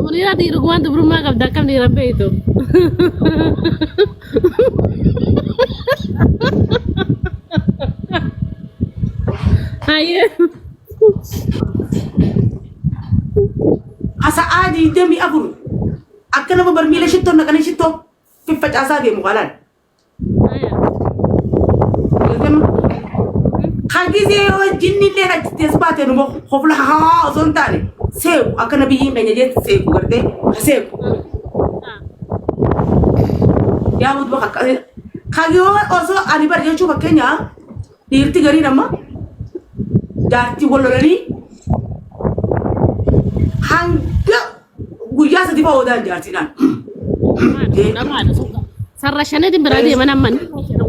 Muniiraa dhiirummaan dubrummaa qabda akkam dhiira beektu. Hayyee. Sa'aa 24 akka nama barmiila shittoo naqanii shittoo faffacaasaa deemu qaalaan. Hagizee yoo jinni illee achitti as baate numa hofla haa osoo hin taane seequ akka nabiyyiin keenya jeetti seequ gartee ha seequ. Yaa mutuma akka kagiyoo osoo ani bar jechuu fakkeenya dhiirti gariin amma jaartii wal lolanii hanga guyyaa sadi fa'aa oodaan jaartiidhaan. Sarara shaniitiin biraa deeman amma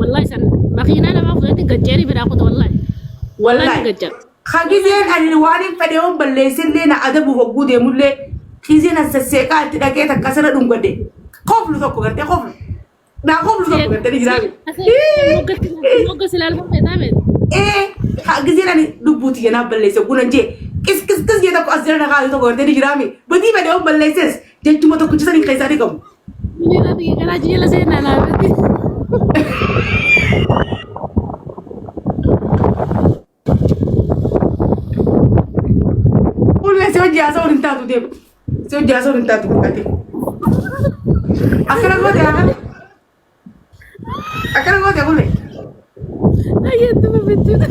wallahi san makiinaa namaa fudhatti gacceerii biraa kuta wallahi. Wallahi. Gacceera. Hagizeen ani waan hin fedhe yoon balleessellee na adabuuf hogguu deemullee gizeen as sasseeqaa itti dhaqee takka sana dhungadhe koflu tokko gartee koflu. Naa koflu tokko gartee ni jiraame. Mogga silaal mogga taame. Ee gizeen ani lubbuuti janaaf balleesse gunan jee qis qis qis jee tokko as jala na kaa'u tokko gartee ni jiraame. Badii fedhe yoon balleesses jechuma tokkicha saniin keessaa ni qabu. Muniiraa biyya kanaa jala seenaa naafatti. Ulee si hojii haasa'uun hin taatu deemu. Si hojii haasa'uun hin taatu fakkaate. Akkana goote haa. Akkana goote ulee. Ayyattuma bichuudha.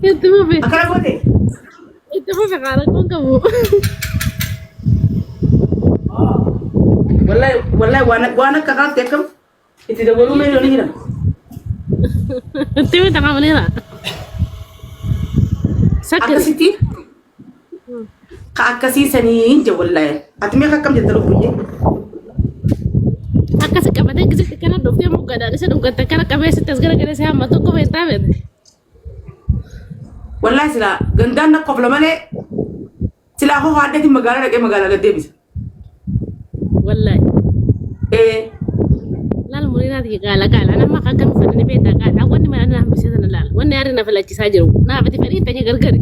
Itti fufi. Akkana goote. Itti fufi qaara kun qabu. Wallahi wallahi waan waan akka kaafte akkam itti dabaluu mee ni jira. Itti fufi qaamaniira. Sakkari. Akkasitti ka akkasii sanii je wallahi. Ati mee akkam jetta lubbuyyee? Akkasi qabatee gisitti kana dhuftee moggaadhaan isa dhungatte akkana qabee sitti as garagalee si hamma tokko beektaa beekte. Wallahi silaa gandaan na kofla malee silaa hoo haadhatiin magaalaa dhaqee magaalaa gad deebisa. Wallahi. Ee Laal muriinaati gaala gaala nama akka akkami fedhani beektaa gaala wanni mana na hambisee sana laal wanni aarri na filachisaa jiru naaf ati fedhii tanya gargari.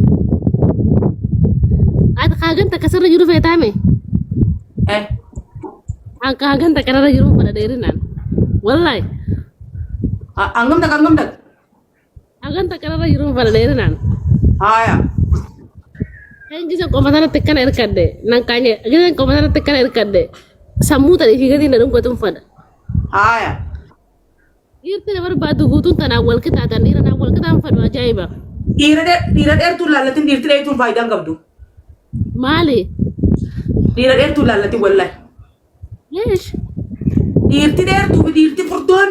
Ati kaagan takka sirra jiru feetaame eh an kaagan takka irra jiru fedha dheerinaan. Wallahi hangam takka hangam takka. Hagan takka irra jiru fedha dheerinaan. Haaya. Kan gisa qoma sanatti akkana hirkadde nan kaanye gisa qoma sanatti akkana hirkadde sammuu ta'ee fi gatiin na dhungatuun fedha. Haaya. Dhiirti na barbaaddu guutuun tanaan wal qixaatan dhiira naan wal qixaan fedhu ajaa'iba. Dhiira dheertuun laallatin dhiirti dheertuun faayidaa hin qabdu. Maali? Dhiira dheertuun laallatin wallahi. Leesh. Dhiirti dheertuu fi dhiirti furdoon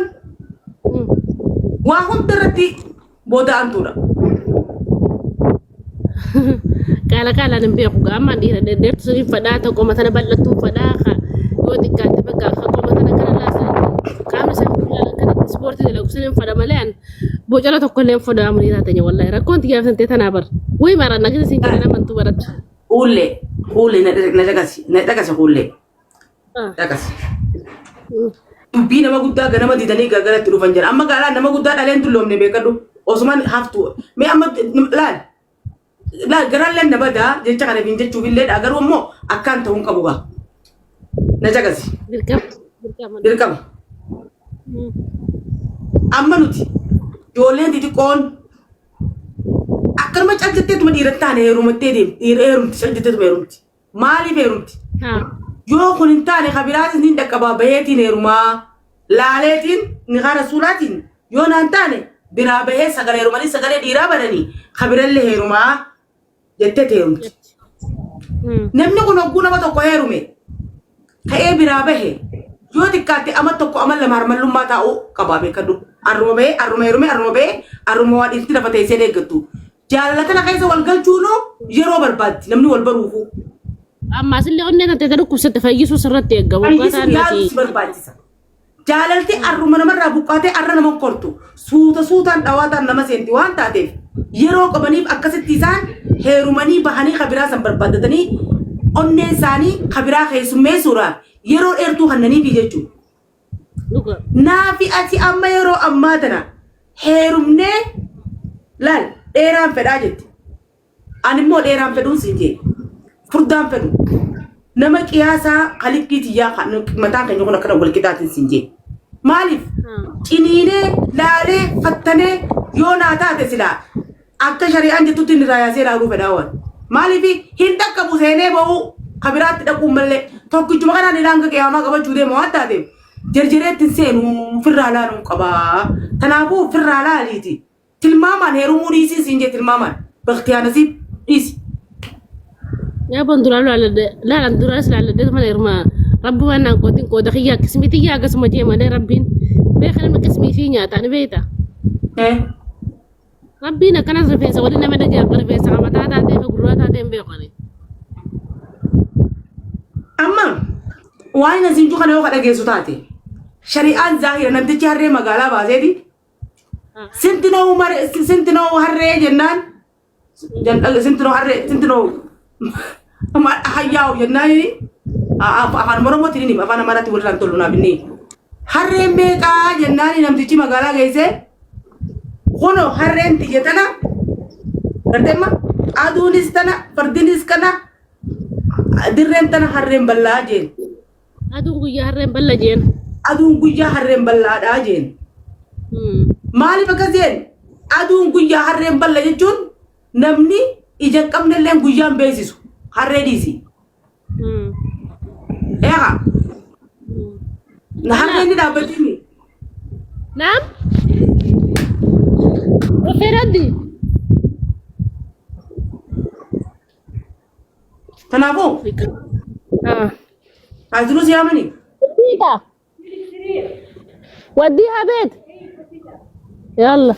waa hunda irratti booda aantuudha. Qaala qaalaan hin beeku gaa amma dhiira dheertu suniin fadhaa tokko matana bal'attuu fadhaa ka yoo xiqqaate bakka ka qoma tana kana laasa qaama isaa fuulaan akkanatti ispoortii dalagu suniin fadha malee an bocala tokko illee hin fadhaa amunii taatanya wallahi rakkoon xiyyaaf tantee tanaa bar way maraan akkasii siin jedhan amantuu baratta. Kuullee kuullee na dhaqasi na dhaqasi kuullee dhaqasi. Dubbii nama guddaa ganama didanii galgalatti dhufan jedha. Amma gaalaan nama guddaa dhaleen dulloomne beekadhu. Osumaan haftu. Mee amma laal laal garaan na badaa jecha kana hin jechuuf illee dha garuu immoo akkaan ta'uu hin qabu gaa. Na caqasi. Dirqama. Dirqama. Dirqama. Amma nuti ijoolleen xixiqqoon akkanuma cal jetteetuma dhiira taane heerumattee deemti. Dhiira heerumti cal jetteetuma heerumti. Maaliif heerumti? Haa. Yoo kun hin taane ka biraatis ni dhaqqabaa baheetiin heerumaa laaleetiin ni kaa rasuulaatiin yoo naan taane biraa bahee sagalee heerumanii sagalee dhiiraa bananii ka birallee heerumaa jettee heerumti. Namni kun hogguu nama tokko heerume ka'ee biraa bahe yoo xiqqaatte ama tokko ama lama harmallummaa taa'uu qabaa beekadhu. Arruma bahee arruma heerume arruma bahee arruma waa dhiirti lafa teessee deeggattu. Jaalala tana keessa wal galchuunuu yeroo barbaaddi namni wal baruufuu. Ammaas illee onnee tantee ta dhukkubsatte fayyisuu sirratti eeggamu. Fayyisuu yaaluu si barbaachisa. Jaalalti arruma namarraa buqqaatee arra nama hin kortu. Suuta suutaan dhawaataan nama seenti waan taateef yeroo qabaniif akkasitti isaan heerumanii bahanii ka biraa san barbaaddatanii onneen isaanii ka biraa keessummeessuudhaaf yeroo dheertuu kannaniifi jechuudha. Dhuga. Naafi ati amma yeroo ammaa tana heerumnee laal dheeraan fedhaa jetti. Ani immoo dheeraan fedhuun siin jee. Furdaan fedhu. Nama qiyaasaa kalikkii tiyyaa kan mataan keenya kun akkana wal qixaatiin siin jee. Maaliif? Ciniinee, laalee, fattanee yoo naa taate silaa akka shari'aan jettutti inni raayaasee laaluu fedhaa waan. Maaliif hin dhaqqabu seenee ba'uu ka biraatti dhaquun malee tokkichuma kanaan ilaa hanga qiyaamaa qabachuu deema waan taateef jerjereetti hin seenu firraa laaluun qabaa. Kanaafuu firraa laaliiti. Tilmaamaan heerumuu dhiisii siin jee tilmaamaan. Baktiyaa nasiib dhiisi. Yaa bon duraan laaladhe laalan duraanis laaladhe malee hirma rabbi waan naan qoodin qooda kiyya akkasumii tiyya akkasuma jee malee rabbiin beeka namni akkasumii fi nyaata ni beekta. Eh. Rabbiin akkanas rifeensa waliin nama dhagee akka rifeensa qabataa taatee fi gurraa taatee hin beeku ani. Amma waan asiin kana yoo ka dhageessu taate shari'aan zaahira namtichi harree magaalaa baaseeti sintinoo mare sintinoo harree jennaan sintinoo harree sintinoo hayyaa'u jennaan afaan oromootiin hima afaan amaaraatti walirraan tolu naaf inni harreen meeqaa jennaan namtichi magaalaa geessee kunoo harreen tiyya tana garteemma aduunis tana fardinis kana dirreen tana harreen bal'aa jeen. Aduun guyyaa harreen balla jeen. Aduun guyyaa harreen bal'aadhaa jeen. Maaliif akkas jeen? Aduun guyyaa harreen balla jechuun namni ija hin qabnelleen guyyaan beeksisu harree dhiisi. Eegaa harreen ni dhaabbatini. Naam. Dhufee raddi. Kanaafuu haajiruu si yaamanii. Waddiiha. Waddiiha beet. Yalla.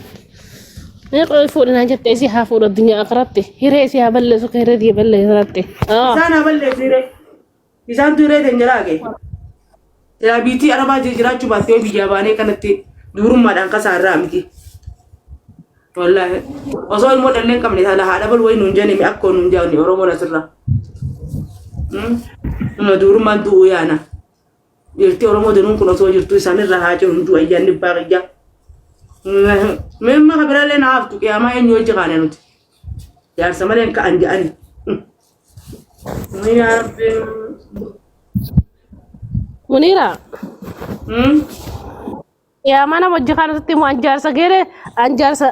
Mee qoy fuudhi naan jette isii haa fuudhu addunyaa akhiratti. Hiree isii haa balleessu ka hiree tiyya balleessu. Isaan haa balleessu hiree. Isaantu hiree teenya laaqe. Silaa biitii arabaa jiraachuu baattee biyyaa baanee kanatti dubrummaadhaan kasaarraa miti. Wallaahi osoo ilmoo dhallee hin qabne sana haadha bal wayi nuun jenne akkoo nuun jaanne Oromoon asirra. Numa dubrummaan du'uu yaana. Dhiirti Oromoo danuun kun osoo jirtu isaanirra haa jiru hunduu ayyaanni baaqiyyaa. Meemma kabiraallee na haftu qiyaamaa eenyu wajji kaane nuti. Jaarsa malee hin ka'an jedhani. Yaa Rabbi. Muniira. Qiyaamaa nama hojii kaan asitti immoo an jaarsa geere an jaarsa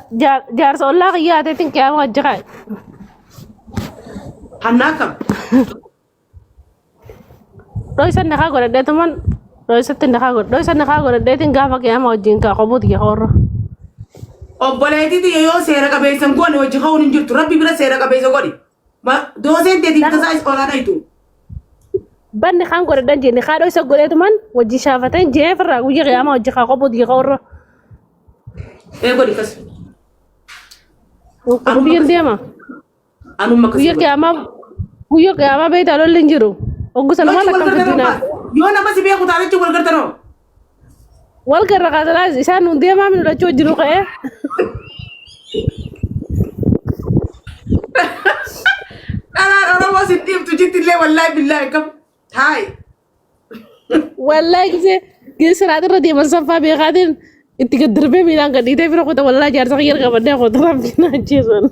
jaarsa ollaa kiyyaa teetiin qiyaamaa hojii kaan. Hannaa kam? Dhoysan nakaa godhadheetuman dhoysatti nakaa godh dhoysan nakaa godhadheetiin gaafa qiyaamaa wajjin kaa qobuuti kee horra. Obboleettii tiyya yoo seera qabeessa hin goone hojii ka'uun hin jirtu. Rabbi bira seera qabeessa godhi. Dooseen teetiif tasaa is olaa dhayitu. Banni kaan godhadhan jee nikaa dhoysa godheetuman wajji shaafateen jee firraa guyya qiyaamaa wajji kaa qobuuti kee horra. Ee godhi kas. Guyyan deema. Anuma akkasii Guyya godha. qiyaamaa guyya qiyaamaa beektaa lolli hin jiru. Oggu sana Yoo maal wal akkam gargaran fiddinaa. maal? Yoo nama si beeku taate wal gartanoo? Wal garra kaasanaa isaan nuun deemaa minu lachuu wajjin ka'ee. Dhalaan Oromoo si dhiiftu jitti illee wallaahi billaahi kam taa'i. Wallaahi gisee gisee siraat irra deeman sanfaa beekaatiin itti gad darbee miilaan gad dhiitee bira kuta wallaahi jaarsa kiyya qabadhee kuta rabbiin na ajjeesan.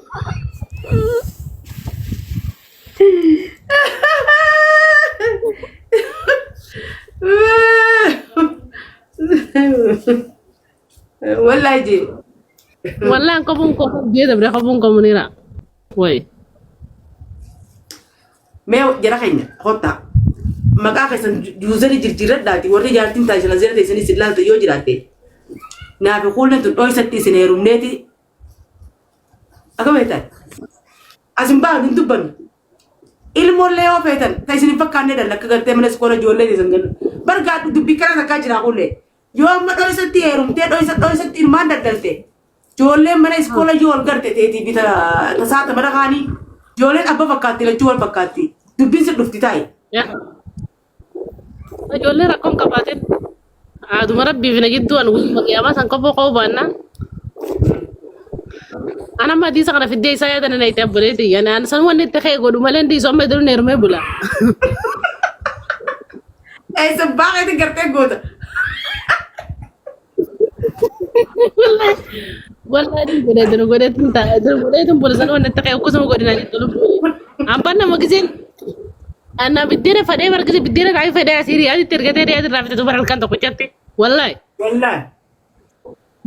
Wallaahi jee. Wallaahi kobuun koo jee dabre kobuun koo muniira. Wayi. Mee jara keenya kottaa. Maqaa keessan juuzarii jirjiirradhaati warri jaartiin taasisan asirra teessanii isin laaltu yoo jiraatte. Naafi kuulleen tun dhoysatti isin heerumneeti. Akkam jettan? As hin baanu hin dubbannu. Ilmoollee yoo feetan ta isin hin fakkaanne dhala akka gartee mana iskoola ijoollee teessan gannu. Bargaa dubbii kana takkaa jira kuullee. Yoo amma dhoysatti heerumtee dhoysa dhoysatti ilmaan daldalte. Ijoolleen mana iskoola yoo wal garte teetii fi tasaata mana kaanii ijoolleen abba fakkaatti lachuu wal fakkaatti. Dubbiin si dhufti taa'i. Ijoollee rakkoon qabaatin haaduma rabbii fi na jidduu an guyyuma qiyaamaa san kophoo ka'uu baannaan. An amma hadiisa kana fiddee isaa yaada na itti abboleetti yani an san wanni itti ka'e godhu malee hindi isoo amma idiruun heerumee bula. Eessa baaqeeti gartee goota. Wallahi. Wallahi godhee dura godheetiin taa'e dura godheetiin poolisan waan natti ka'e akkasuma godhina jettu lubbuun. Abbaan nama giseen anna biddeena fadhee bara gisee biddeena taa'ee fadhee asii riyaaditti ergatee riyaadi irraa fite dubara halkan tokkochatti. Wallahi Wallahi.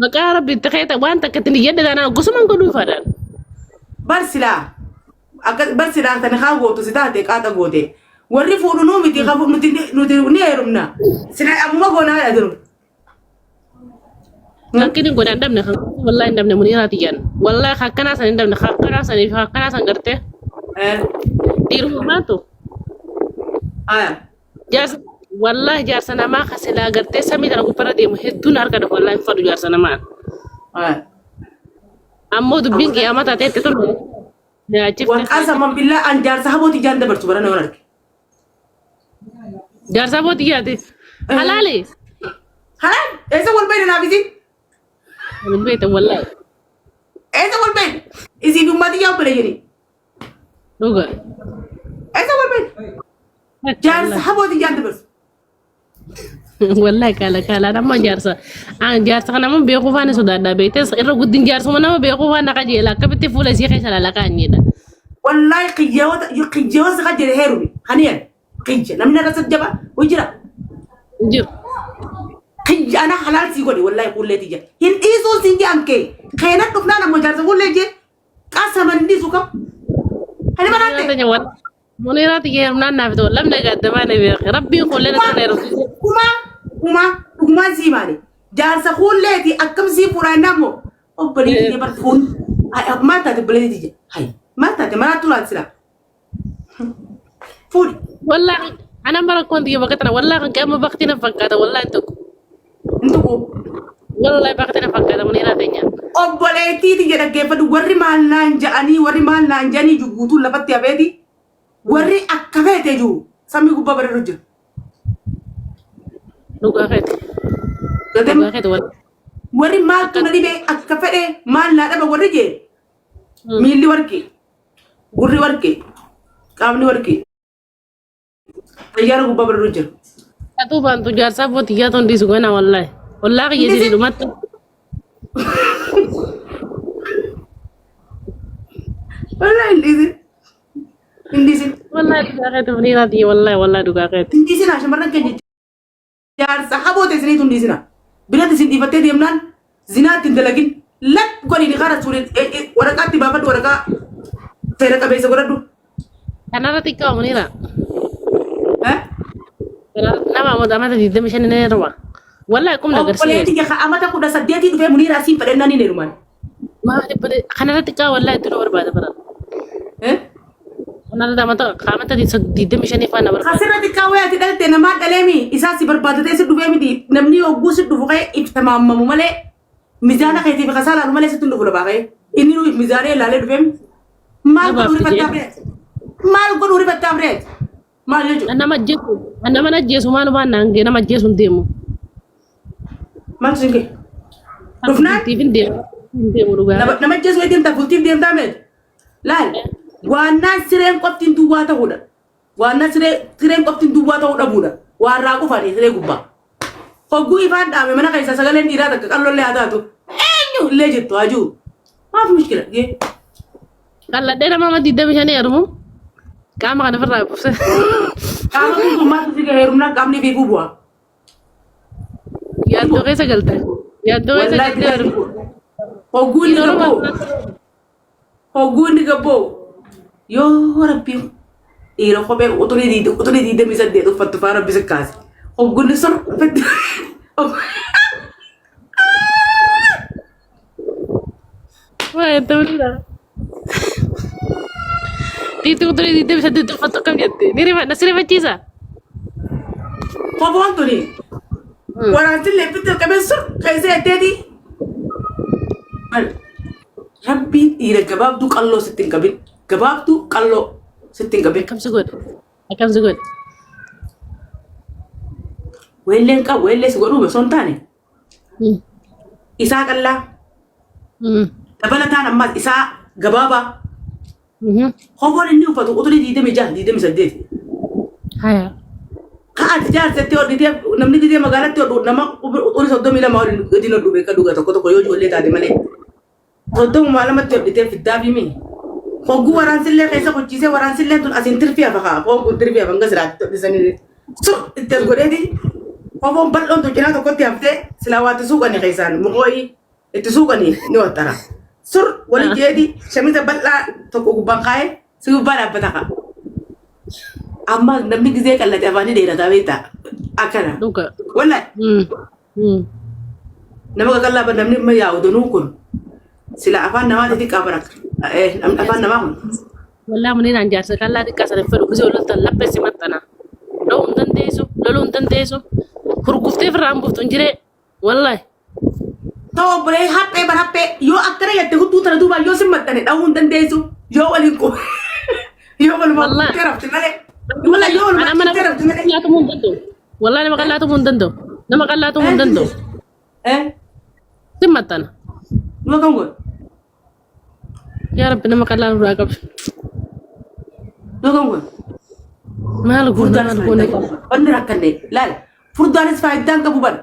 maqaa rabbi itti keeta waan takka ittiin iyyadhe taanaan akkasuma godhuu fadhaan. Bar silaa akka bar silaa tani haa gootu si taate qaaxa goote. Warri fuudhu nuu miti ka nuti nuti ni heerumna. Silaa ammuma goonaa dha jiru. Rakkin hin godhan dhabne kan wallahi hin dhabne muniiraa tiyyaan. Wallahi akkanaa san hin dhabne akkanaa sanii fi akkanaa san gartee Eh. dhiiruma maatu. Aya. Jaarsa wallahi jaarsa namaa ka silaa gartee samii tana gubbarra deemu hedduun harka dhufu wallahi hin fadhu jaarsa namaa. Aya. Ammoo dubbiin qiyaamaa taatee itti tolu. Nyaachifte. Warqaa saman billaa an jaarsa habooti jaan dabarsu barana yoon arge. Jaarsa habooti yaate. Halaali. Halaal eessa wal beekna naaf isin? Hin beektan wallahi. Eessa wal beekna? Isii fi ummati yaa obboleeyyanii. Dhuga. Eessa wal beekna? Jaarsa habooti jaan dabarsu. Wallahi kaala kaala nama jaarsa. An jaarsa kana nama beekuu faana sodaadha beektes irra guddin jaarsuma nama beekuu faana qajeela akkamitti fuula isii keessa lalaqaa hin jedha. Wallahi qiyyaawota qiyyaawota si qajeele heerumi haniyan qiyya namni irra jaba hojira Jiru. qiyya ana halaal sii godhe wallahi kuullee tiyya hin dhiisuu siin jedhan kee keenan dhufnaan ammoo jaarsa kuullee jee qasaman hin dhiisuu kam hani maraatte Muniraa tiyya heerumnaan naaf ta'u lamna gaaddamaa na beeke rabbiin kun lena sana heerumsiise. Dhugumaa dhugumaa dhugumaan sii maali jaarsa kuulleeti akkam sii fuudhaa inni ammoo obboleetti tiyya bar fuun maal taate obboleetti tiyya hay maal taate maraattuu laat silaa fuudhi. Wallaahi anan bara koon tiyya bakka tana wallaahi kan qe'amma bakti na fakkaata wallaahi tokko. Hin tuqu. Wallaahi bakti na fakkaata muniraa teenya. Obboleettii tiyya dhaggeeffadhu warri maal naan ja'anii warri maal naan ja'anii jiru guutuun lafatti hafeeti warri akka feete jiru samii gubbaa bareedu jira. Dhugaa keeti. Gatem Dhugaa keeti wallaahi. warri maaltu na dhibee akka fedhe maal naa dhaba warri jee miilli warqii gurri warqii qaamni warqii Xayyaara gubbaa bararuu jira. Atuu baantu jaarsaa bootiyyaa toon dhiisu gana wallaahi. Wallaahi kiyya Inni sirrii dhumatti. Wallaahi hin dhiisin. Hin dhiisin. Wallaahi dhugaa keeti firiiraa tiyya wallaahi wallaahi dhugaa keeti. Hin dhiisinaa shamarran keenya jaarsa haboote isiniitu hin dhiisina. Biratti isin dhiifattee deemnaan zinaa ittiin dalagin lak godhi ni kaara suuriin waraqaatti baafadhu waraqaa seera qabeessa godhadhu. Kanarra xiqqaa muniira. Eh? Nama amata 25 ni heeruma. Wallaahi qubna agarsiisa. Obboleetti jaha amata 18 dhufee muniira asiin fedhannaan hin heeruman. Maali bade kanarra xiqqaa wallaahi itti nu barbaada bara. Eh? Kanarra amata 25 faana barbaada. Kasirra xiqqaa wayii ati dhalte namaa dhaleemi isaa si barbaadatee si dhufee miti namni hogguu si dhufu ka'e ibsamaamamu malee mizaana keetiif kasaa laalu malee sitti hin dhufu lafaa ka'e inni nu mizaanee ilaalee dhufee miti. Maal godhuu rifattaa bireet? Maal godhuu rifattaa bireet? Maal jechuudha? Nama ajjeesu nama ajjeesu maalumaan naan gee nama ajjeesu hin deemu. Maaltu sin ga'e? Dhufnaan Bultiif hin deemu. Hin deemu dhugaa. nama ajjeesu wayii deemtaa bultiif deemtaa meeti? Laal waannaan sireen qoftiin duwwaa ta'uudha. Waannaan siree sireen qoftiin duwwaa ta'uu dhabuudha. Waarraa qufanii siree gubbaa. Hogguu ifaan dhaame mana keessa sagaleen dhiiraa takka qallollee haa taatu. Eenyu illee jettu haa jiru. Maaf mushkila gee. Qalladhee nama amma 25 heerumu qaama kana ofirraa buuse. Qaama guutummaatti si gahee heerumnaan qaamni fiifuu bu'a. Yaaddoo keessa galte. Yaaddoo keessa Wallaahi galtee heerumu. Hogguu inni gabboo. Hogguu inni gabboo. Yoo rabbiin dhiira kophee uturii 28 uffattu faa rabbi si kaase. Hogguu inni sun uffatti. Waa ta'uudha. Dhiirti uturii 28 uffattu akkam jette? Ni rifa si rifachiisa. Kofoon tuni waraantillee fitti qabee sur keessa jetteeti. Rabbiin dhiira gabaabduu qalloo sitti hin qabin. Gabaabduu qalloo sitti hin qabin. Akkam si godhe? Akkam si godhe? Weelleen qabu weellee si godhuu osoo hin taane isaa qallaa dabalataan ammas isaa gabaabaa kofoon inni uffatu uturii 26 28. Haya. Ka ati jaarsetti hodhitee namni gidee magaalatti hodhu nama uturii 32 ol gadi hodhu beeka dhuga tokko tokko yoo ijoollee taate malee. 32tti hodhitee fiddaa fi mii. Hogguu waraansillee keessa kuchiisee waraansillee tun asiin tirfii hafa kaa. Foon kun tirfii hafa hanga silaatti hodhisanii. Sur itti as godheeti. Kofoon bal'oon tun cinaa tokkotti haftee silaa waa itti suuqanii keessaan muqooyi itti suuqanii ni waxxara. Sur waliin jeeti shamiza bal'aa tokko gubbaan kaa'ee si gubbaa dhaabbata kaa. Amma namni gizee qallate afaanii dheerataa beektaa akkana. Dhuga. Wallahi nama qaqallaa bar namni amma yaa'u danuu kun sila afaan namaa xixiqqaa bara namni afaan namaa kun. Wallaa muniraan jaarsa qallaa xiqqaa sana hin fedhu gisee loltan laphee si maxxana. Dha'uu hin dandeessu, loluu hin dandeessu. Hurguftee firraa hin buuftu hin jiree. Wallaahi. Ta'u obbolee haphee bar haphee yoo akkana jette hudduu tana duubaan yoo si maxxane dha'uu hin dandeessu yoo waliin qu yoo walumaa Wallaahi. quuftee rafte malee. Wallaahi yoo Ana walumaa amma nama quuftee rafte malee. qal'aa tumuu hin danda'u. Wallaahi nama qal'aa tumuu hin danda'u. Nama qal'aa tumuu hin danda'u. Eh Si maxxana. Numa kam godhu? Yaa Rabbi nama qal'aa nurraa qabi. Numa kam godhu? Maal goona Furdaanis maal goona faayidaa qaba. qabu. Wanni rakkanne laal furdaanis faayidaa hin qabu bara.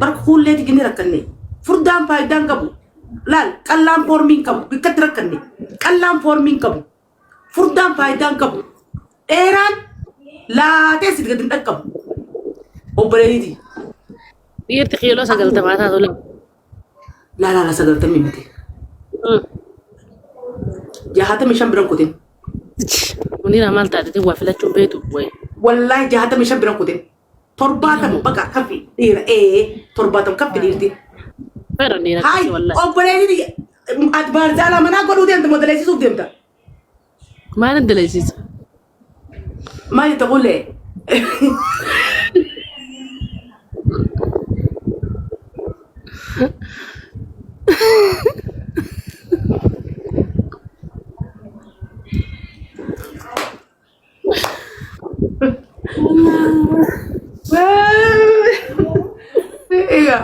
Bara kuullee tigni rakkanne. Furdaan faayidaa hin qabu. Laal qallaan foormii hin qabu. Bikkatti rakkanne. Qallaan foormii hin qabu. Furdaan faayidaa hin qabu. Dheeraan laatee si gadi hin dhaqqabu. Obboleettii. Dhiirti kiiloo 90 taatu lama. Laa laa laa 90 miti. 65 biran kutin. Munira maal taate waa filachuun beektu wayi. Wallaahi 65 biran kutin. 70 baqa kaffi dhiira ee 70 kaffi dhiirti. Fedhan dhiira Haay akkasii wallaahi. obboleettii ati baarzaalaa manaa godhuu deemta moo daleessisuuf deemta? Maal hin daleessisa? Maal jetta kulee? Egaa.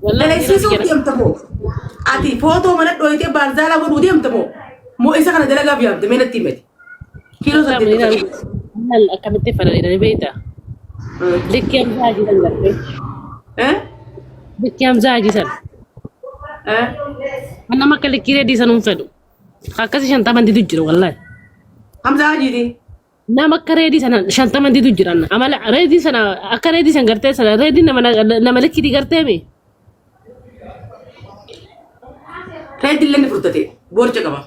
Wallaahi Dalaisiisuuf deemta moo? Ati footoo mana dhooyitee baarzaalaa godhuu deemta moo? Moo isa kana dalagaaf yaamte mee natti himati? Kiiloo 8. Maal akkamitti fedhan beektaa? Likkii Hamzaa Hajii san gartee. Eh? Likkii Hamzaa Hajii san. Eh? Kan nama akka likkii reedii san hin fedhu. Akkasii 50 didu jira wallaahi. Hamzaa Hajiiti. Nama akka reedii sana 50 didu jiran. Amala reedii sana akka reedii san gartee sana reedii nama nama likkiitii gartee mi? Reedii illee ni furdate. Boorca qaba.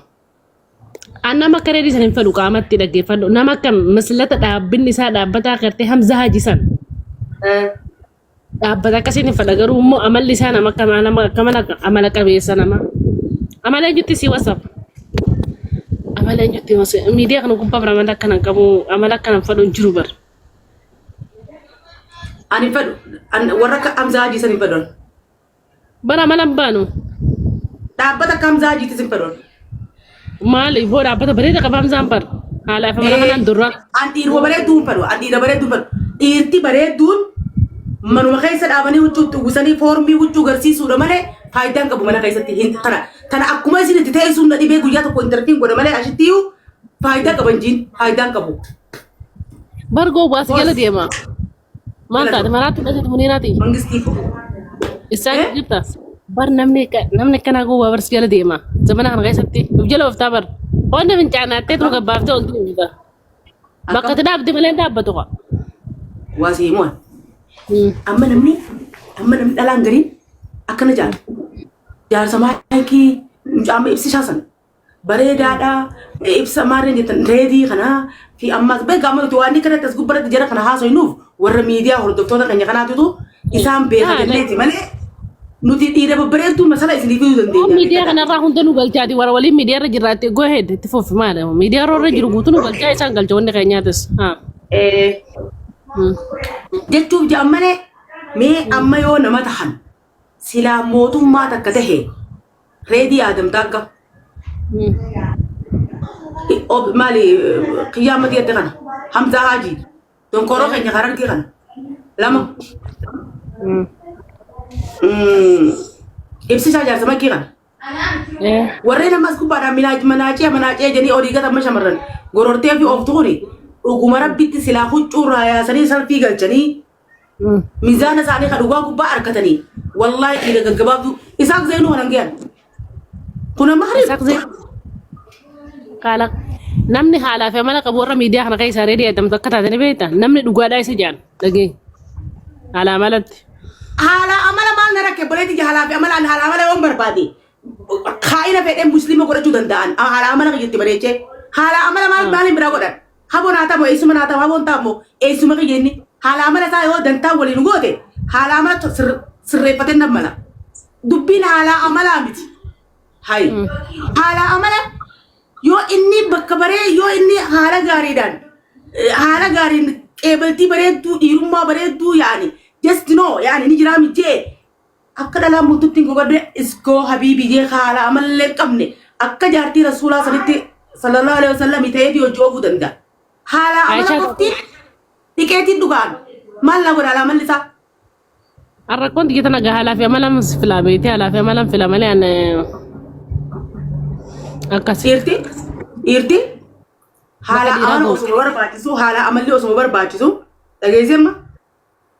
An nama akka reedii san hin fedhu qaamatti dhaggeeffadhu. Nama akka maslata dhaabbinni isaa dhaabbataa gartee Hamzaa Hajii san. Eh? Dhaabbata akkasiin hin fedha garuu immoo amalli isaa nama akka nama akka amala amala qabeessa nama. Amala eenyutti si wasaf? Amala eenyutti wasaf? Miidiyaa kana gubbaa bara amala akkana hin qabu amala akkana hin fedhu hin jiru bara. Ani hin fedhu. Warra akka Hamzaa Hajii san hin fedhu. Bara amala hin baanu. Dhaabbata akka Hamzaa Hajiitis hin fedhu. Maali boo dhaabbata bareeda qaba Hamzaan bar. Haala ifa mana kanaan durra. An dhiiruma bareedduu hin fedhu. An dhiira bareedduu hin fedhu. Dhiirti bareedduun manuma keessa dhaabanii huccuu itti uwwisanii foormii huccuu garsiisuudha malee faayidaa hin qabu mana keessatti hin tana tana akkuma isin itti ta'e sun na dhibee guyyaa tokko intarviin godha malee ashittiyuu faayidaa qaban jiin faayidaa hin qabu. Bargoo baas jala deema. Maal taate maraatti dhasatti muniiraati. Mangistii koo. Isaan jirta. Bar namni namni akkanaa gowwaa barsi jala deema. Zamana kana keessatti of jala oftaa bar. Wanti fincaanaattee tuma gabbaaftee ol deemta. Bakka itti dhaabde malee hin dhaabbatu kaa. Waa si himuun. Amma namni amma namni dhalaan gariin akkana jaala. Jaarsa maayikii mucaa ibsishaa sana. Bareedaadha ibsa maarreen jettan reedii kana fi ammas beekaa amma nuti waan kanatti as gubbaratti jara kana haasoynuuf warra miidiyaa hordoftoota keenya kanaatutu isaan beeka jenneeti malee nuti dhiira babbareedduu masala isinii fiduu dandeenya. Miidiyaa kanarraa hunda nu galchaati warra waliin miidiyaa irra jirraatti go ahead itti fufi maali miidiyaa irra jiru guutuu nu galchaa isaan galcha wanni keenyaatis. Jechuuf jedhan malee mee amma yoo nama tahan silaa mootummaa takka tahe Reedii Aadam Taagga. Maali kiyyaa matii adda kana. Hamzaa Haajii. Donkoroo keenya harargee kana. Lama. Ibsisaa jaarsa makkii kana. Warreen ammas gubbaadhaan manaacee manaacee jedhanii olii gata amma shamarran gorortee fi ooftu kuni dhuguma rabbitti silaa huccuu irraa yaasanii salfii galchanii mizaana isaanii kan dhugaa gubbaa argatanii Wallaahi dhiira gaggabaabduu Isaaq Zeenuu kanan gahan. Kun amma harif. Isaaq Zeenuu. Kaala namni haalaa fi amala qabu warra miidiyaa kana keessa reedii jedhamtu akka taate ni beekta. Namni dhugaadhaa isa jaan dhagee. Haalaa amalatti. Haala amala maal na rakke boleetti haalaa fi amala haala amala yoon barbaade kaa'ina fedheen musliima godhachuu danda'an haala amala kiyyatti bareechee haala amala maal maaliin biraa godhan haboo naa ta'u eessuma naa ta'u haboon ta'u immoo eessuma kiyya inni haala amala isaa yoo dantaa waliin goote haala amala sirreeffatee nan mala dubbiin haala amalaa miti hayi haala amala yoo inni bakka baree yoo inni haala gaariidhaan haala gaariin qeebaltii bareedduu dhiirummaa bareedduu yaani just no yaani ni jiraa mijjee akka dhalaan bultutti hin gogadde iskoo habiibi jee haala amallee hin qabne akka jaartii rasuulaa sanitti sallallahu alaihi wasallam ta'eefi hojii oofuu danda'a. Haala amala Aishaa qofti dhiqeetiin dhugaan maal na godha haala amalli isaa. Rakkoon xiyya tana gahaa haalaa fi amala filaa beektee haalaa fi amala fila malee an akkasi. Dhiirti dhiirti haala Bakka dhiiraa amala gootu. osuma barbaachisu haala amalli osuma barbaachisu dhageessee amma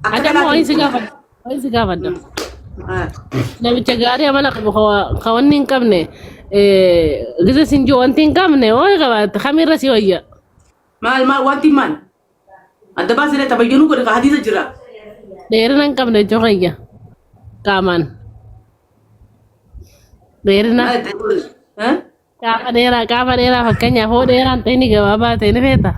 akka Ati ammoo dhalaatiin wayin si gaafadha. Wayin si gaafadha. Namicha gaarii amala qabu ka wanni hin qabne gisa sin jiru wanti hin qabne waan qabaatte kamirra si wayya. Maal maal wanti maal adda baasee tabayyinuu godhe ka hadiisa jira. Dheerina hin qabne jechuu kiyya qaamaan. Dheerina qaama dheeraa fakkeenyaaf hoo dheeraan ta'e ni gabaabaa ta'e ni feeta.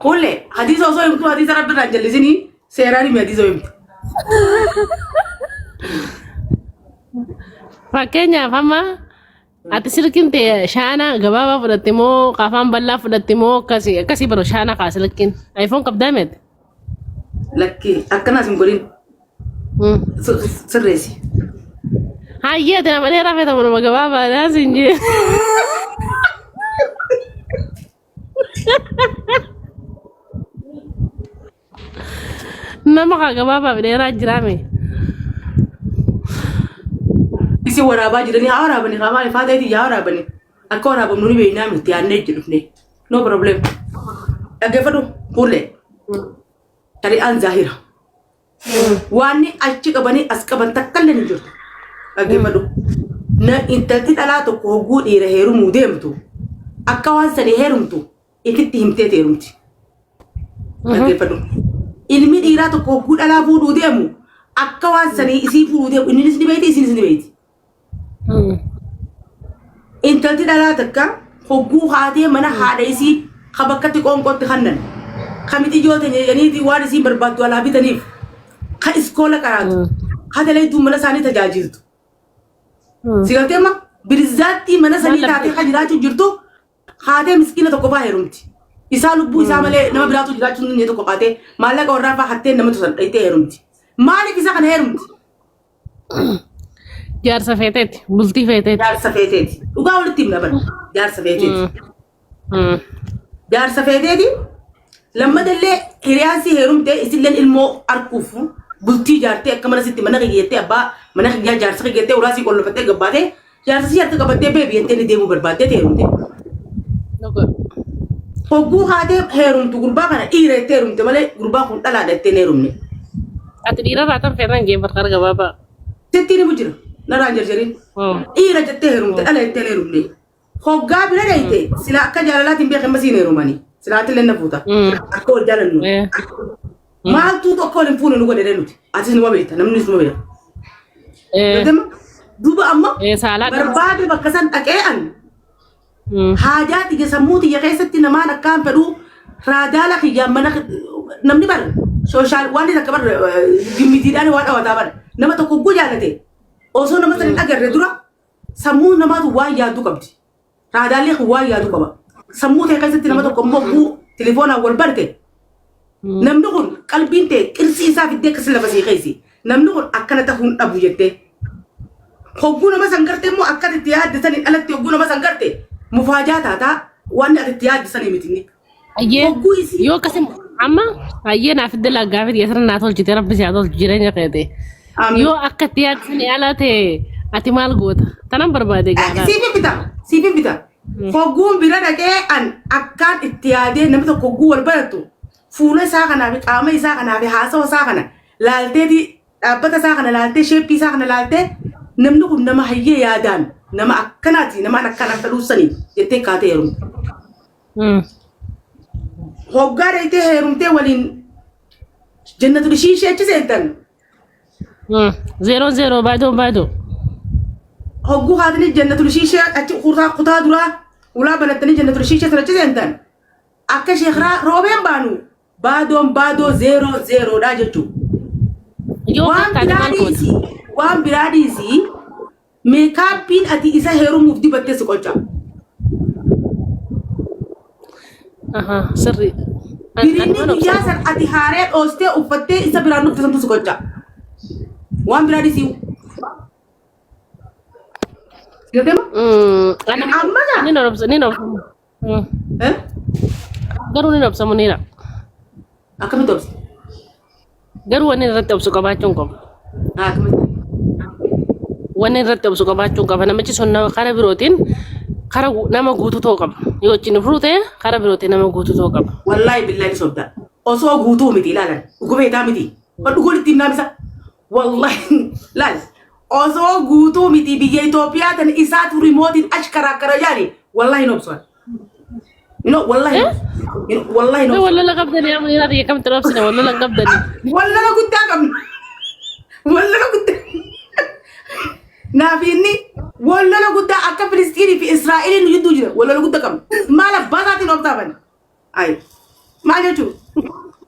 Kulle hadiisa osoo himtu hadiisa rabbi irraa hin jallisinii seeraan himi hadiisa himtu. Fakkeenyaaf amma ati silkiin ta'e shaana gabaabaa fudhatte moo afaan bal'aa fudhatte moo akkasii akkasii baroo shaana kaa silkiin iPhone qabdaa miti. Lakki akkanaas hin godhin sirreessi. Hayyee ati nama dheeraa feeta moo nama gabaabaadhaa siin jee. Nama kaa gabaabaa fi dheeraa jiraame. Isin waraabaa jiranii haa waraabanii haa maaliif haa ta'eeti yaa waraabanii akka waraabamnu ni beeknaa miti yaadnee jedhufne no problem. Dhaggeeffadhu fuullee shari'aan zaahira. Waanni achi qabanii as qaban takka illee hin jirtu. Dhaggeeffadhu. Na intalti dhalaa tokko hogguu dhiira heerumuu deemtu akka waan sanii heerumtu ifitti himtee heerumti. Dhaggeeffadhu. Ilmi dhiiraa tokko hogguu dhalaa fuudhuu deemu akka waan sanii isii fuudhuu deemu inninis ni beekti isinis ni beekti. Intalti dhalaa takka hogguu haatee mana haadha isii ka bakkatti qoonqootti kannan ka mixiyoo teenya jedhaniiti waan isiin barbaaddu alaa bitaniif ka iskoola qaraatu ka dalayduu mana isaanii tajaajiltu. Si galtee amma birzaattii mana sanii taatee ka jiraachuu jirtu haatee miskiina tokko faa heerumti. Isaa lubbuu isaa malee nama biraatu jiraachuu hin dandeenye tokko qaatee maallaqa warraa faa hattee nama tosan dhayitee heerumti. Maaliif isa kana heerumti? Jaarsa feeteeti. Bultii feeteeti. Jaarsa feeteeti. Dhugaa walitti himna bara. Jaarsa feeteeti. Jaarsa feeteeti. Lammadallee hiriyaan si heerumte isilleen ilmoo arkuuf bultii jaartee akka mana sitti mana kiyya jettee abbaa mana kiyyaa jaarsa kiyya jettee ulaa sii qollofattee gabbaatee jaarsa sii harka qabattee beebi jettee ni deemuu barbaaddee heerumte. Hogguu haatee heerumtu gurbaa kana dhiira jettee heerumte malee gurbaa kun dhalaadha jettee hin heerumne. Ati dhiira irraa tan feetan jee barqara gabaabaa. Sitti ni jira. Narraa hin jarjarin. Dhiira jettee heerumte dhala jettee hin heerumne. Hoggaa bira dheeyte sila akka jaalalaatiin beekan masiin heerumani. Sila atillee na fuuta. Akka wal jaalannu. Maaltu akka wal hin fuune nu godhe nuti. Atis numa beekta namnis numa beeka. Gartee duuba amma Saalaa barbaade bakka san dhaqee an haajaa tiyya sammuu tiyya keessatti namaan akkaan fedhuu raadaala kiyyaan mana namni bar sooshaal waan takka bar gimmitiidhaan waan dhawataa bar nama tokko hogguu jaalate osoo nama san hin agarre dura sammuu namaatu waan yaaduu qabdi. Raadaallee kun waan yaaduu qaba. Sammuu ta'e keessatti nama tokko immoo hogguu telefoonaan wal barte namni kun qalbiin ta'e qirsii isaa fiddee akkas lafa sii keessa. Namni kun akkana ta'uu hin dhabu jettee. Hogguu nama san garte immoo akka itti yaadde saniin alatti hogguu nama san garte mufaajaa taataa waan ati itti yaadde sanii miti inni. Ayyee Hogguu isii yoo akkasi amma ayyee naaf iddoo laggaafii dhiyeessana naa tolchite rabbi si haa tolchu jireenya keete. Amiin. Yoo akka itti yaadde sanii ala ta'e ati maal goota? Tanan barbaade gaara. Siifin bita siifin bita. Hogguun bira dhaqee an akkaan itti yaadee namni tokko hogguu wal barattu Fuula isaa kanaa fi qaama isaa kanaa fi haasawa isaa kana laalteeti dhaabbata isaa kana laaltee shape isaa kana laaltee namni kun nama hayyee yaadaan nama akkanaati nama akkana fedhuusanii jettee kaatee heerumte. Hoggaa dheeytee heerumtee waliin jannatu ishii ishee achi seentan. Zeeroon zeeroo baadoo baadoo. Hogguu kaatanii jannatul ishii achi kutaa kutaa duraa ulaa banattanii jannatul ishii sana achi seentan. Akka sheekraa roobeen baanu baadoon baadoo zeeroo zeeroodha jechuudha. Yoo Waan kan taate biraa maal goota? dhiisii waan biraa dhiisii makeupiin ati isa heerumuuf dibattee si qolcha. Ahaa, sirrii. Biriinni guyyaa san ati haaree dhoostee uffattee isa biraan dhufte santu si qolcha. Waan biraa dhiisii. Galteema? Amma gaa? Ni obsa, ni obsa. Eh? Garuu ni obsa Muniira. Akkamitti obsa? Garuu wanni irratti obsu qabaachuun qaba. Akkamitti? Wanni irratti obsu qabaachuun qaba. Namichi sun nama kara birootiin kara nama guutuu ta'uu qaba. Yoo wajjin furuu ta'e kara birootiin nama guutuu ta'uu qaba. Wallaahi billaahi ni sobda. Osoo guutuu miti ilaalan. Dhuguma eetaa miti. Dhugoon ittiin naamisa. Wallaahi laal. Osoo guutuu miti biyya Itoophiyaa tan isaatu rimootiin achi karaa kara yaani wallaahi hin obsu. No, wallaahi hin obsu. Wallaahi hin Mee obsu. wallala qabdanii amma Muniiraa biyya kamtti obsine wallala hin qabdanii. Wallala guddaa qabna. Wallala guddaa. Naaf inni wallala guddaa akka Filistiinii fi Israa'eliin nu jidduu jira. Wallala guddaa qabna. Maal abbaa isaatiin obsaa bane? Ayi. Maal jechuun?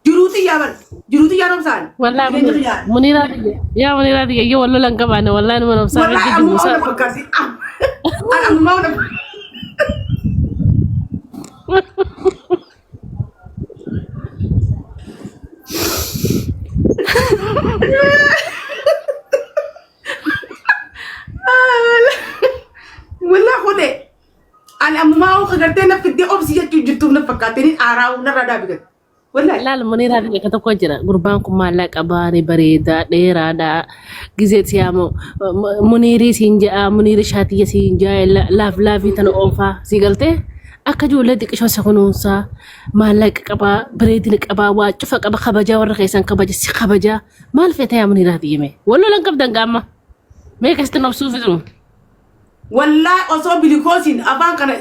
Jiruu xiyyaa bane. Jiruu xiyyaan obsaan. Wallaahi Jireenya xiyyaa. Muniiraa biyya yaa Muniiraa biyya yoo wallala hin qabaanne wallaahi numa obsaa Wallaahi hojii ammumaa buusaa. ona fakkaati. Ammumaa ona. Wallaahi kune ani ammumaa hoo gartee na fiddee obsi jechuu jirtuuf na fakkaate ni aaraa narraa dhaabi gad. Wallaahi. Laal Muniiraa biyya ka tokko jira. Gurbaan kun maallaqa qabaa ni bareeda dheeraadha. Gizee siyaamu Muniirii siin ja'a Muniirii shaatiyya siin ja'a laaf laafii tana oofaa sii galtee akka ijoollee xiqqishoo isa kunuunsaa maallaqa qabaa bareedina qabaa waa cufa qaba kabajaa warra keessan kabaja si kabajaa maal feeta yaa Muniiraa biyya mee wal lolan qabdan gaamma mee akkasitti nobsuu fidu. Wallaahi osoo bilikoosiin afaan kana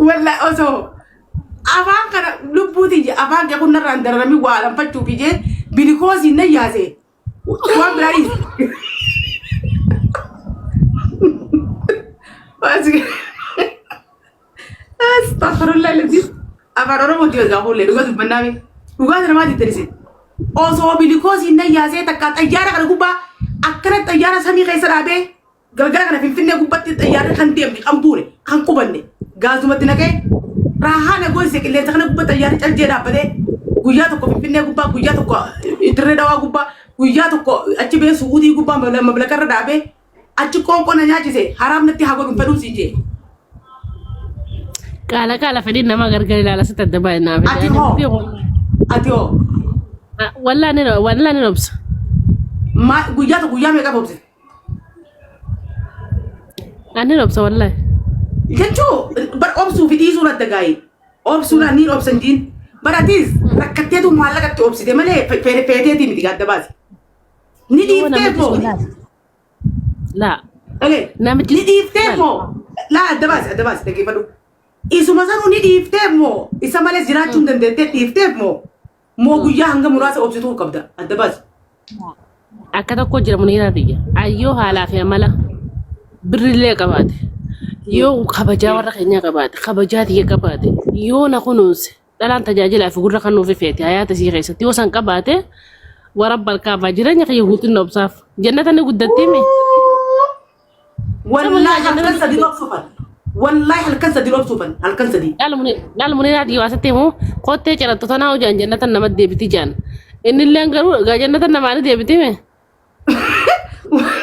wallaahi osoo afaan kana lubbuuti afaan kee kun narraan dararamii waa alanfachuuf ijee bilikoosiin na yaase waan biraa dhiisi. Astaghfirullah lazim. Afaan Oromooti egaa fuullee dhugaa dubbannaa mi. Dhugaa namaa jettan isin. Osoo bilikoosiin na yaasee takka xayyaara kana gubbaa akkana xayyaara samii keessa dhaabee galgala kana Finfinnee gubbatti xayyaarri kan deemne kan buune kan qubanne gaazumatti naqee raahaa na goyse qilleensa kana gubbaa xayyaarri caljee dhaabbatee guyyaa tokko Finfinnee gubbaa, guyyaa tokko Dirree Dawaa gubbaa, guyyaa tokko achi bee Su'uudii gubbaa mamlakarra dhaabee achi qoonqoo na nyaachise haraam natti haa godhu fedhuun sii jee. Qaala qaala fedhiin nama gargar ilaala sitti adda baay'ee naaf. Ati hoo? Ati hoo? Wallaa ni obsa. Guyyaa tokko guyyaa meeqa obsite? Ani obsa wallaahi. Jechuu bar obsuu fi dhiisuun adda gaa'ee. Obsuun niin obsan jiin. Bar atiis rakkatteetu maallaqatti obsite malee feeteetii miti gadda baase. Ni dhiiftee moo? Laa. Dhalee. Namichi Ni dhiiftee moo? Laa, adda baase, adda baase, dhaggeeffadhu. Isuma sanuu ni dhiiftee moo? Isa malees jiraachuu hin dandeettee dhiifteef moo? Moo guyyaa hanga muraasa obsituu qabda? Adda baase. Akka tokko jira Muniiraa biyya. Ayyoo haalaa fi amala birrillee qabaate. Yoo kabajaa warra keenyaa qabaate, kabajaa tiyya qabaate, yoo na kunuunse, dhalaan tajaajilaa fi gurra kan nuuf feete hayaata isii keessatti yoo san qabaate warra alkaabaa jireenya kiyya guutuun na obsaaf. Jannata ni guddattii mi? Wallaahi halkan sadii obsuufan. Wallaahi halkan sadii obsuufan. Halkan sadii. Dhaal Muniiraa tiyya waasitti himu kottee cirattu tanaa hojaan jannata nama deebiti jaan. Innilleen garuu egaa jannata namaa ni deebiti mi?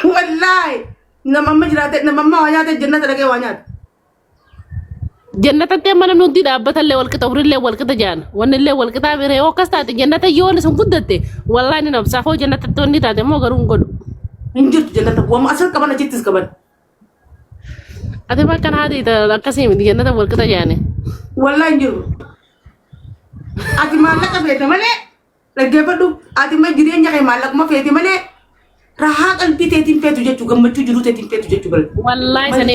Wallaahi nama amma jiraate, nama amma waa nyaate jannata dhaqee waa nyaate. Jannatatti amma namni hundi dhaabbatallee walqixa, umrillee walqixa jaan, wannillee walqixaa biree yoo akkas taate jannata yoo inni sun guddatte wallaahi ni nabsaaf hoo jannatatti wanni taate immoo garuu hin godhu. Hin jirtu jannata, wama asirra qaban achittis qaban. Ati bakka haati akkasii miti jannata walqixa jaane. Wallaahi hin jiru. Ati maallaqa feete malee dhaggeeffadhu. Ati ma jireenya kee maallaquma feete malee rahaa qalbii teetiin feetu jechuu gammachuu jiruu teetiin feetu jechuu bara. Wallaahi sana.